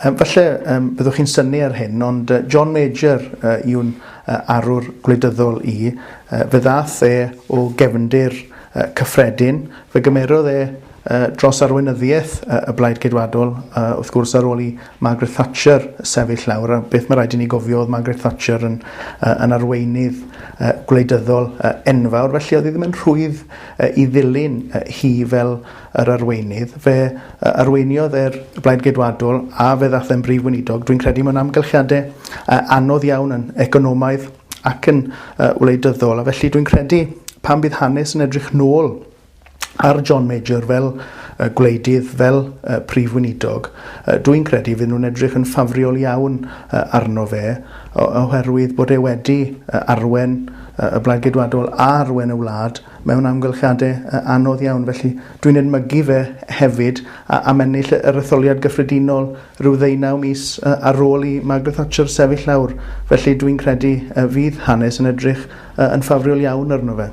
Falle byddwch chi'n synnu ar hyn, ond John Major yw'n arwr gwleidyddol i. Fe ddath e o gefndir cyffredin. Fe gymerodd e dros arweinyddiaeth y Blaid Geidwadol, wrth gwrs ar ôl i Margaret Thatcher sefyll lawr, a beth mae rhaid i ni gofio oedd Margaret Thatcher yn, yn arweinydd gwleidyddol enfawr, felly oedd hi ddim yn rhwydd i ddilyn hi fel yr arweinydd. Fe arweiniodd e'r Blaid Geidwadol a fe ddath e'n brif weinidog, dwi'n credu mewn amgylchiadau anodd iawn yn economaidd ac yn wleidyddol, a felly dwi'n credu pan bydd hanes yn edrych nôl ar John Major fel gwleidydd, fel prif weinidog, dwi'n credu fydd nhw'n edrych yn ffafriol iawn arno fe, oherwydd bod e wedi arwen y Blaid Geidwadol a arwen y wlad mewn amgylchiadau anodd iawn. Felly dwi'n edmygu fe hefyd am ennill yr etholiad gyffredinol rhyw ddeunaw mis ar ôl i Margaret Thatcher sefyll lawr. Felly dwi'n credu fydd hanes yn edrych yn ffafriol iawn arno fe.